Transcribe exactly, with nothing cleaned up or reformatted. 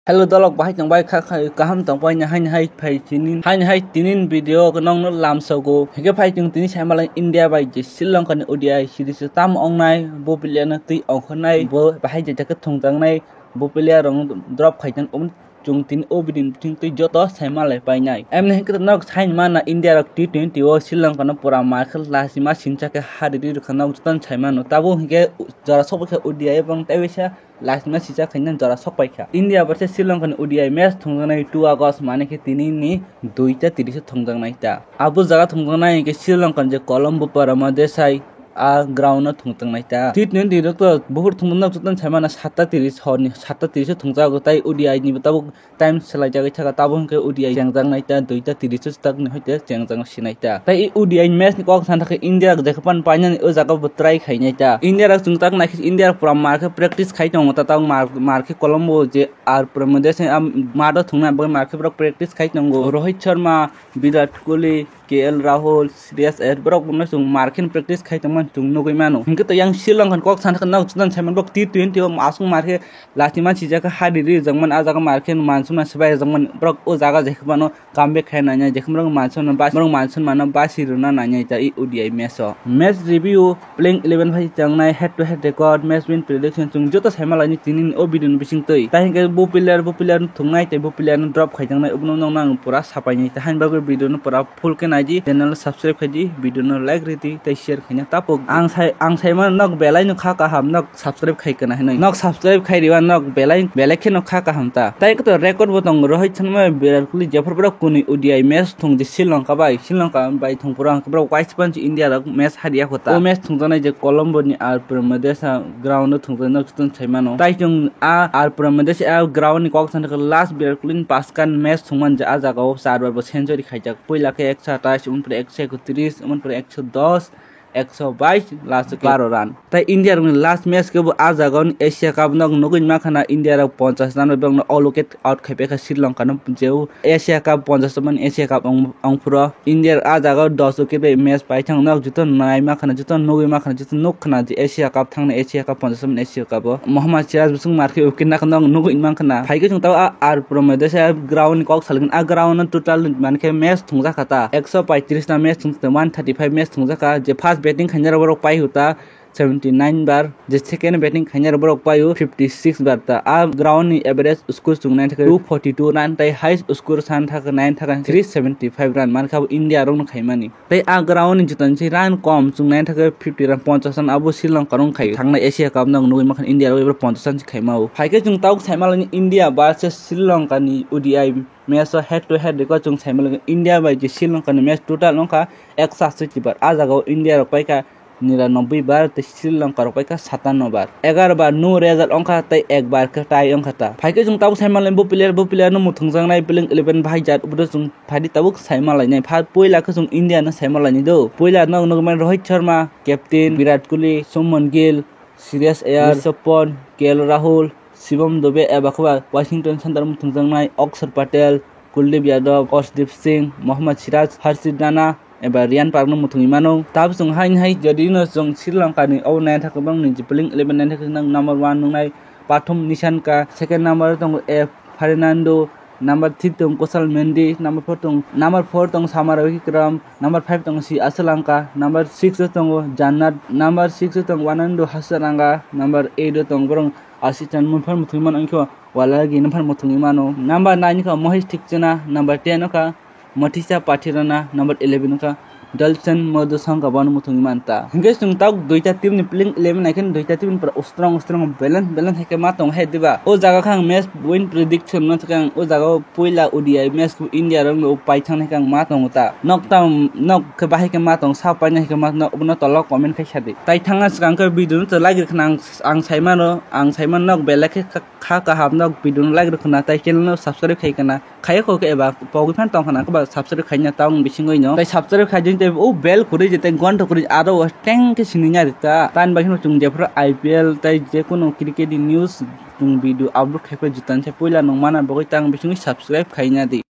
Hello dolok, bahai tong bai kha kha kaham tong bai ni haini hai phai tinin haini hai tinin video ko nong no lam sogo. Hingke phai tong tini sai malai India bai je Sri Lanka ni O D I series tam ong nai, bo player no twi ong kho nai, bo bahai je jaga thung jang nai, bo player rong drop khai jang, um, chung tini o bidin thing twi joto sai malai pai nai. Em ne hingke nok sai ma na India rok T twenty o Sri Lanka no pura mar khe lasi ma sincha khe hari ri rwkha nok joto sai mano. Tabo hingke jora sok bai kha O D I bong tei bisa Last match sijak khaina jora sok paikha. India versus Sri Lanka ni O D I match thungjaknai two August, mane khe tini ni duita tiris o thungjaknai ta. Abo jaga thungjaknai hwnkhe Sri Lanka ni je Colombo Paramodesai a ground o thungjaknai ta. T twenty rok to buhur thungjaknai, jotono sai mano satta tiris horni satta tiris o thungjago, tai O D I ni bo tabuk time swlaijagwi thaka, tabuk hwnkhe O D I chengjaknai ta, duita tiris o swtakni hoite chengjak sinai ta. Tai O D I match ni kok sana khe India rok jekhe pan painani o jaga bo try khainai ta. India rok chwng tak naikhe India rok pura mar khe practice khai tongo ta, tabuk mar, mar khe Colombo je R Pramodesai a mat o thungnai bagwi mar khe borok practice khai tongo. Rohit Sharma, Virat Kohli, K L Rahul, Shreyas Iyer borok bono chwng mar khe practice khai tongmani chwng nugwi mano. Hwnkhe to yang Sri Lanka ni kok sana khe nok jotono sai mano, borok T twenty o aswk mar khe last ni match sijak khe hari ri rijak mani, a jaga mar khe mansukmani swbai rijak mani, borok o jaga jekhe phano comeback khai nai nai, jekhe borok mansukmani bas-, borok mansukmano basi rwna nai nai ta i O D I match o. Match review, playing eleven phai changnai, head to head record, match win prediction chwng joto sai malai ni tini ni o video ni bising twi. Tai hwnkhe bo player, bo player no thungnai tei bo player no drop khai jangnai, obono nokno ang pura sapai nai ta, hain bagwi video no pura full khe nai di, channel no subscribe khai di, video no like rw di tei share khaina ta pok. Ang sai, ang sai mano nok belai no kha kaham, nok subscribe khai kana hinwi. Nok subscribe khai riba nok belai, belai kheno kha kaham ta. Tai koto record bo tongo, Rohit Sharma, Virat Kohli jephru borok kwnwi O D I match thung di Sri Lanka bai, Sri Lanka bai thung pura hwnkhe borok wise punch India rok match hariya kho ta. O match thungjaknai je Colombo ni R Pramodesai ground o thungjaknai nok jotono sai mano. Tai chwng a R Pramodesai a ground ni kok sana khe last Virat Kohli ni paskang match thungmani je a jaga o char bar bo century khaijak. Puila khe ekso atais, umoni pore ekso ekotris, umoni pore ekso dos, ekso bais, last o baro run. Tai India rokni last match khe bo a jaga o Asia Cup no nugwi mankha na, India rok ponchash run bai borokno all wicket out khai paikha Sri Lanka no, je o Asia Cup ponchash run mani Asia Cup ong, ong phuro India rok a jaga o dos wicket bai match pai thang nok joto nai mankha na, joto nugwi mankha na, joto nukha na je Asia Cup thangna, Asia Cup ponchash run mani Asia Cup o Mohammad Siraj bwswk mar khe wicket nakha nok nugwi mankha na. Phaikhe chwng tabuk a R Pramodesai ground ni kok salgin, a ground no total mankhe match thungjak kha ta, ekso paitris ta match thungjak, one thirty five match thungjak kha, je first batting khainai rok borok pai hota seventy nine bar, je second batting khainai rok borok paio fifty six bar ta. A ground ni average score chwng nai thaka two forty two run, tai highest score san thaka nai thaka three seventy five run, mankha bo India rok no khaimani. Tai a ground ni joto ni se run kom chwng nai thaka fifty run, ponchash run abo Sri Lanka rok khai. Thangna Asia Cup no nugwi mankha India rok ebro ponchash run se khaima o. Phaikhe chwng tabuk sai malai India versus Sri Lanka ni O D I match o head to head record chwng sai malai India bai je Sri Lanka ni match total wngkha ekso asashi bar. A jaga o India rok paikha niranobboi bar tei Sri Lanka rok paikha satanno bar. Egaroh bar no result wngkha tei ek bar khe tie wngkha ta. Phaikhe chwng tabuk sai malai bo player, bo player no muthungjaknai playing eleven bahai jat, obono chwng phaidi tabuk sai malainai. Pha-, puila khe chwng India no sai malainai do. Puila nok nugwi mano Rohit Sharma, captain, Virat Kohli, Shubman Gill, Shreyas Iyer, Rishabh Pant, K L Rahul, Shivam Dube eba khe ba Washington Sunders muthungjaknai, Akshar Patel, Kuldeep Yadav, Arshdeep Singh, Mohammad Siraj, Harshit Rana, eba Ryan Park no muthungwi mano. Tabuk chwng haini hai jodi no chwng Sri Lanka ni obo naithok bangni je playing eleven naithok nang number one nungnai Pratham Nissanka, second number tongo F Fernando, number three tong Kusal Mendy, number four tong, number four tong Shyam Shanmugam, number five tong C Asalanka, number six o tongo Janat, number six o tong Fernando Hassananga, number eight o tong borong Asistan muphan muthungwi mano wngkhe Walagi nuphan muthungwi mano. Number nine kha Mohis Thikchena, number ten o kha Mathisa Pathirana, number eleven kha Dalson Madusanga bono muthungwi manta. Hingke chwng tabuk duita team ni playing eleven naikhe duita team ni pura strong strong balance balance hai khe ma tong hai diba. O jaga khe ang match win prediction no thangkhe ang o jaga o puila O D I match khe India rok no paithang hai khe ang ma tongo ta. Nok tam nok khe bahai khe ma tong sa paina hai khe ma tong, obono tolo comment khai sadi. Tai thangna swkang khe video no like rwkhna ang, ang saimano, ang saimano nok belai khe kha kaham nok video no like rwkhna tai channel no subscribe khai khna. Khaiya kho khe eba pogwi phan tong khna khe ba subscribe khaina tong bisingwi no. Tai subscribe khai jeng tei o bell khuri je tei gonto khuri aro teng khe sini nya rita. Tan bai kheno chwng jephru I P L tai je kono cricket ni news chwng video upload khai phai jutan se puila nung mana bagwi tang bisingwi subscribe khaina di.